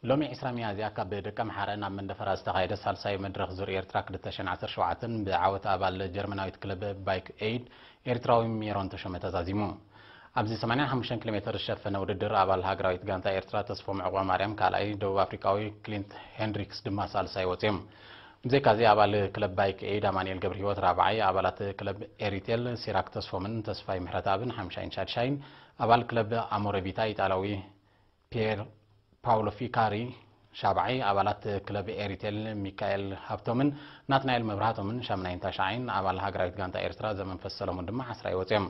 ሎሚ ዕስራ ሚያዝያ ካብ ደቀምሓረ ናብ መንደፈራ ዝተኻየደ ሳልሳይ መድረኽ ዙር ኤርትራ ክልተ ሽሕን ዓሰርተ ሸውዓተን ብዓወት ኣባል ጀርመናዊት ክለብ ባይክ ኤይድ ኤርትራዊ ሜሮን ተሾመ ተዛዚሙ። ኣብዚ ሰማንያን ሓሙሽተን ኪሎ ሜትር ዝሸፈነ ውድድር ኣባል ሃገራዊት ጋንታ ኤርትራ ተስፎም ዕቑባማርያም ካልኣይ፣ ደቡብ ኣፍሪቃዊ ክሊንት ሄንድሪክስ ድማ ሳልሳይ ወጺኦም። ብዘይካዚ ኣባል ክለብ ባይክ ኤይድ ኣማኑኤል ገብረህይወት ራብዓይ፣ ኣባላት ክለብ ኤሪቴል ሲራክ ተስፎምን ተስፋይ ምሕረተኣብን ሓምሻይን ሻድሻይን፣ ኣባል ክለብ ኣሞረቢታ ኢጣልያዊ ፒየር ፓውሎ ፊካሪ ሻብዓይ፣ ኣባላት ክለብ ኤሪቴል ሚካኤል ሃብቶምን ናትናኤል መብራህቶምን ሻምናይን ታሽዓይን፣ ኣባል ሃገራዊት ጋንታ ኤርትራ ዘመንፈስ ሰለሙን ድማ ዓስራይ ወጺኦም።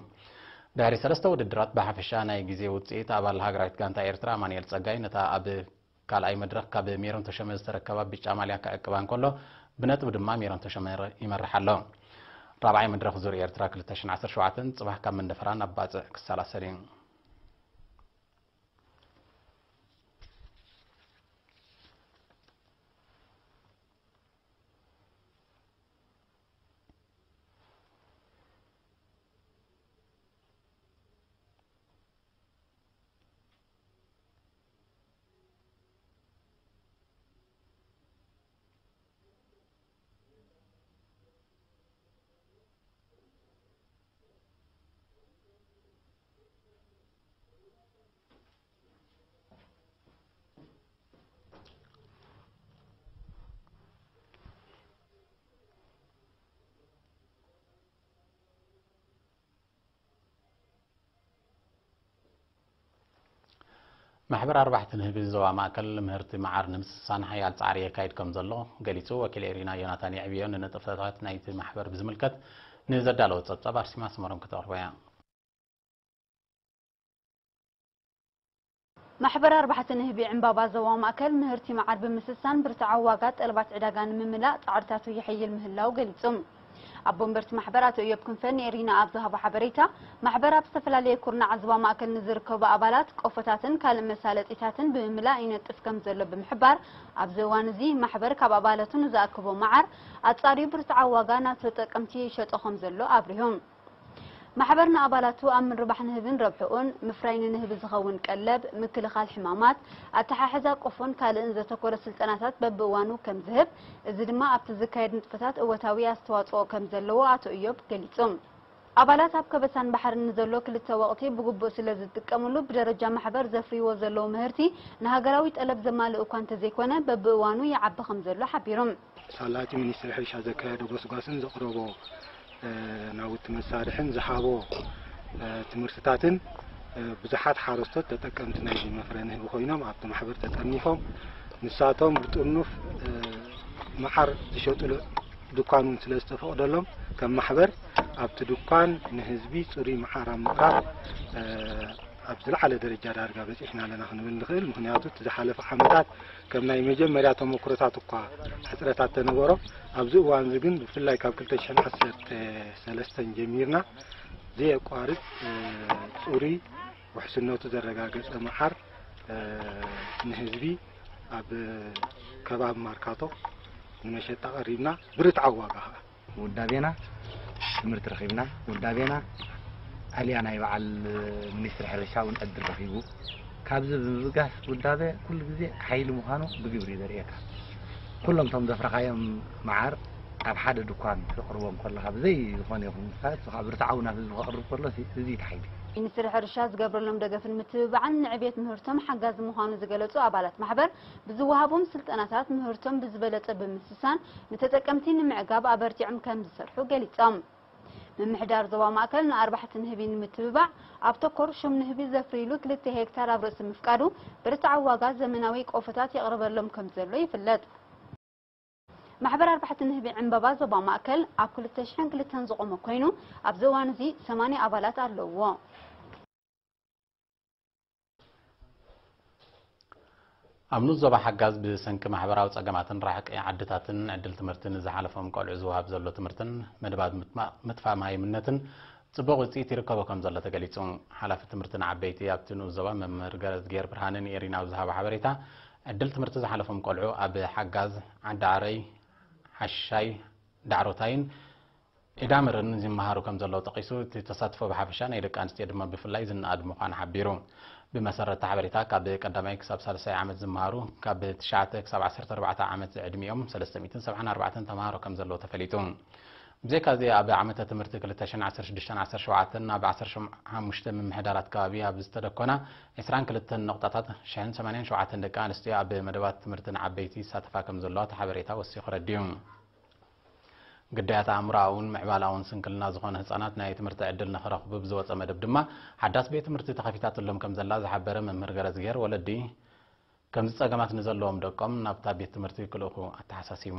ድሕሪ ሰለስተ ውድድራት ብሓፈሻ ናይ ግዜ ውጽኢት ኣባል ሃገራዊት ጋንታ ኤርትራ ኣማኑኤል ጸጋይ ነታ ኣብ ካልኣይ መድረኽ ካብ ሜሮን ተሾመ ዝተረከባ ብጫ ማልያ ክዕቅባ እንከሎ፣ ብነጥቢ ድማ ሜሮን ተሾመ ይመርሕ ኣሎ። ራብዓይ መድረኽ ዙር ኤርትራ ክልተ ሽሕን ዓሰርተ ሸውዓተን ጽባሕ ካብ መንደፈራ ናብ ባጽዕ ክሰላሰል እዩ። ማሕበር ኣርባሕቲ ንህቢ ዞባ ማእከል ምህርቲ መዓር ንምስሳን ሓያል ጻዕሪ የካይድ ከም ዘሎ ገሊጹ። ወኪል ኤሪና ዮናታን የዕብዮ ንንጥፈታት ናይቲ ማሕበር ብዝምልከት ንዘዳለወ ጸብጻብ ኣርሲማ ኣስመሮም ክተቕርቦ እያ። ማሕበር ኣርባሕቲ ንህቢ ዕምባባ ዞባ ማእከል ምህርቲ መዓር ብምስሳን ብርትዓዊ ዋጋ ጠለባት ዕዳጋ ንምምላእ ጻዕርታቱ ይሕይል ምህላው ገሊጹ። ኣቦ ወንበርቲ ማሕበር ኣቶ እዮብ ክንፈ ንኤሪና ኣብ ዝሃቦ ሓበሬታ፣ ማሕበር ኣብ ዝተፈላለየ ኩርናዓት ዞባ ማእከል ንዝርከቡ ኣባላት ቆፎታትን ካልእ መሳለጢታትን ብምምላእ ይነጥፍ ከም ዘሎ ብምሕባር፣ ኣብዚ እዋን እዚ ማሕበር ካብ ኣባላቱ ንዝኣክቦ መዓር ኣጻርዩ ብርትዓዊ ዋጋ ናብ ተጠቀምቲ ይሸጦ ከም ዘሎ ኣብሪሁ። ማሕበር ንኣባላቱ ኣብ ምርባሕ ንህብን ረብሕኡን፣ ምፍራይ ንንህቢ ዝኸውን ቀለብ፣ ምክልኻል ሕማማት፣ ኣተሓሕዛ ቆፎን ካልእን ዘተኮረ ስልጠናታት በብእዋኑ ከም ዝህብ፣ እዚ ድማ ኣብቲ ዝካየድ ንጥፈታት እወታዊ ኣስተዋጽኦ ከም ዘለዎ ኣቶ እዮብ ገሊጹ። ኣባላት ኣብ ከበሳን ባሕርን ንዘሎ ክልተ ወቕቲ ብግቡእ ስለ ዝጥቀምሉ፣ ብደረጃ ማሕበር ዘፍርይዎ ዘለዉ ምህርቲ ንሃገራዊ ጠለብ ዘማልእ እኳ እንተዘይኮነ፣ በብእዋኑ ይዓቢ ከም ዘሎ ሓቢሩ። ሳላቲ ሚኒስትሪ ሕርሻ ዘካየዶ ጎስጓስን ዘቕረቦ፣ እ፣ ናውቲ መሳርሕን ዝሃቦ፣ እ፣ ትምህርትታትን፣ እ፣ ብዙሓት ሓረስቶት ተጠቀምቲ ናይዚ መፍረ ንህቢ ኮይኖም ኣብቲ ማሕበር ተጠርኒፎም። ንሳቶም ብጥርኑፍ፣ እ፣ መዓር ዝሸጡሉ ድኳን እውን ስለ ዝተፈቕደሎም፣ ከም ማሕበር ኣብቲ ድኳን ንህዝቢ ጽሩይ መዓር ኣብ ምቕራብ፣ እ፣ ኣብ ዝለዓለ ደረጃ ዳርጋ በጺሕና ኣለና ክንብል ንኽእል። ምኽንያቱ እቲ ዝሓለፈ ዓመታት ከም ናይ መጀመርያ ተመክሮታት እኳ ሕጽረታት ተነበሮ፣ ኣብዚ እዋን እዚ ግን ብፍላይ ካብ ክልተ ሽሕን ዓሰርተ ሰለስተን ጀሚርና ዘየቋርጽ፣ እ፣ ጽሩይ ውሕስነቱ ዘረጋገጸ መዓር፣ እ፣ ንህዝቢ ኣብ ከባቢ ማርካቶ ንመሸጣ ቀሪብና ብርትዓዊ ዋጋ ኸዓ። ውዳቤና ትምህርቲ ረኺብና፣ ውዳቤና ኣልያ ናይ በዓል ሚኒስትሪ ሕርሻ እውን ዕድል ረኺቡ። ካብዚ ብምብጋስ ውዳበ ኩሉ ግዜ ሓይሊ ምዃኑ ብግብሪ እዩ ዘርእየካ። ኩሎም እቶም ዘፍረኻዮም መዓር ኣብ ሓደ ድኳን ክተቕርቦም ከለኻ ብዘይ ዝኾነ ይኹን ምሳሌ፣ እሱ ከዓ ብርትዓዊ ናብ ህዝቢ ከቕርብ ከሎ፣ እዚ፣ እዚ እዩ እቲ ሓይሊ። ሚኒስትሪ ሕርሻ ዝገብረሎም ደገፍን ምትብባዕን ንዕብየት ምህርቶም ሓጋዚ ምዃኑ ዝገለጹ ኣባላት ማሕበር፣ ብዝወሃቦም ስልጠናታት ምህርቶም ብዝበለጸ ብምስሳን ንተጠቀምቲ ንምዕጋብ ኣበርቲዖም ከም ዝሰርሑ ገሊጾም። ምምሕዳር ዞባ ማእከል ንኣርባሕቲ ንህቢ ንምትብባዕ ኣብ ተኮር ሹም ንህቢ ዘፍርይሉ ክልተ ሄክታር ኣብ ርእሲ ምፍቃዱ ብርትዓዊ ዋጋ ዘመናዊ ቆፎታት የቕርበሎም ከም ዘሎ ይፍለጥ። ማሕበር ኣርባሕቲ ንህቢ ዕምባባ ዞባ ማእከል ኣብ ክልተ ሽሕን ክልተን ዝቖመ ኮይኑ ኣብዚ እዋን እዚ ሰማንያ ኣባላት ኣለውዎ። ኣብ ንኡስ ዞባ ሓጋዝ ብሰንኪ ማሕበራዊ ጸገማትን ራሕቂ ዓድታትን ዕድል ትምህርቲ ንዝሓለፎም ቆልዑ ዝወሃብ ዘሎ ትምህርትን መደባት ምጥፋእ፣ ምጥፋእ መሃይምነትን ጽቡቕ ውጽኢት ይርከቦ ከም ዘሎ ተገሊጹ። ሓላፊ ትምህርቲ ንዓበይቲ ኣብቲ ንኡስ ዞባ መምህር ገረዝግሄር ብርሃነ ንኤሪና ኣብ ዝሃቦ ሓበሬታ፣ ዕድል ትምህርቲ ዝሓለፎም ቆልዑ ኣብ ሓጋዝ፣ ዓዲ ዓረይ፣ ሓሻይ፣ ዳዕሮታይን ኢዳምርን ይመሃሩ ከም ዘለዉ ጠቒሱ፣ እቲ ተሳትፎ ብሓፈሻ ናይ ደቂ ኣንስትዮ ድማ ብፍላይ ዝነኣድ ምዃኑ ሓቢሩ። ብመሰረት እቲ ሓበሬታ፣ ካብ ቀዳማይ ክሳብ ሳልሳይ ዓመት ዝመሃሩ ካብ ትሽዓተ ክሳብ ዓሰርተ ኣርባዕተ ዓመት ዕድሚኦም ሰለስተ ሚእትን ሰብዓን ኣርባዕተን ተምሃሮ ከም ዘለዉ ተፈሊጡ። ብዘይካ እዚ፣ ኣብ ዓመተ ትምህርቲ ክልተ ሽሕን ዓሰርተ ሽዱሽተን ዓሰርተ ሸውዓተን ኣብ ዓሰርተ ሓሙሽተ ምምሕዳራት ከባቢ ኣብ ዝተደኮና ዕስራን ክልተን ነቑጣታት ሽሕን ሰማንያን ሸውዓተን ደቂ ኣንስትዮ ኣብ መደባት ትምህርቲ ንዓበይቲ ይሳተፋ ከም ዘለዋ እቲ ሓበሬታ ወሲኹ ረዲኡ። ግዳያት ኣእምሮኣውን ምዕባላውን ስንክልና ዝኾኑ ህጻናት ናይ ትምህርቲ ዕድል ንኽረኽቡ ብዝወጸ መደብ ድማ፣ ሓዳስ ቤት ትምህርቲ ተኸፊታትሎም ከም ዘላ ዝሓበረ መምህር ገረዝግሄር ወለዲ፣ ከምዚ ጸገማት ንዘለዎም ደቆም ናብታ ቤት ትምህርቲ ክልእኹ ኣተሓሳሲቡ።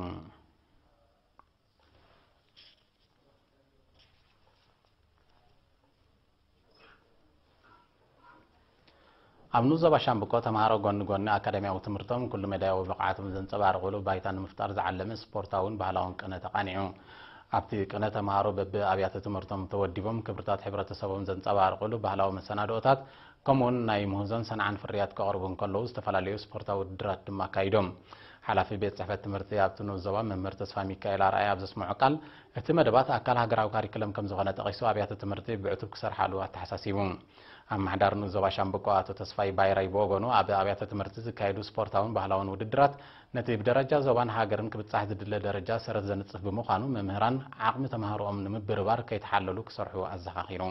ኣብ ንኡስ ዞባ ሻምብቆ፣ ተምሃሮ ጎኒ ጎኒ ኣካዳሚያዊ ትምህርቶም፣ ኩሉ መዳያዊ ብቕዓቶም ዘንጸባርቑሉ ባይታ ንምፍጣር ዝዓለመ ስፖርታውን ባህላውን ቅነ ተቓኒዑ። ኣብቲ ቅነ፣ ተምሃሮ በብኣብያተ ትምህርቶም ተወዲቦም፣ ክብርታት ሕብረተሰቦም ዘንጸባርቑሉ ባህላዊ መሰናድኦታት፣ ከምኡውን ናይ ምህዞን ሰንዓን ፍርያት ከቕርቡ እንከለዉ፣ ዝተፈላለዩ ስፖርታዊ ውድድራት ድማ ኣካይዶም። ሓላፊ ቤት ጽሕፈት ትምህርቲ ኣብቲ ንኡስ ዞባ፣ መምህር ተስፋ ሚካኤል ኣርኣያ ኣብ ዘስምዖ ቃል፣ እቲ መደባት ኣካል ሃገራዊ ካሪክለም ከም ዝኾነ ጠቒሱ፣ ኣብያተ ትምህርቲ ብዕቱብ ክሰርሓሉ ኣተሓሳሲቡ። ኣመሓዳሪ ንኡስ ዞባ ሻምብቆ ኣቶ ተስፋይ ባይራይ ብወገኑ፣ ኣብ ኣብያተ ትምህርቲ ዝካየዱ ስፖርታውን ባህላውን ውድድራት፣ ነቲ ብደረጃ ዞባን ሃገርን ክብጻሕ ዝድለ ደረጃ ሰረት ዘንጽፍ ብምዃኑ፣ መምህራን ዓቕሚ ተምሃሮኦም ንምብርባር ከይተሓለሉ ክሰርሑ ኣዘኻኺሩ።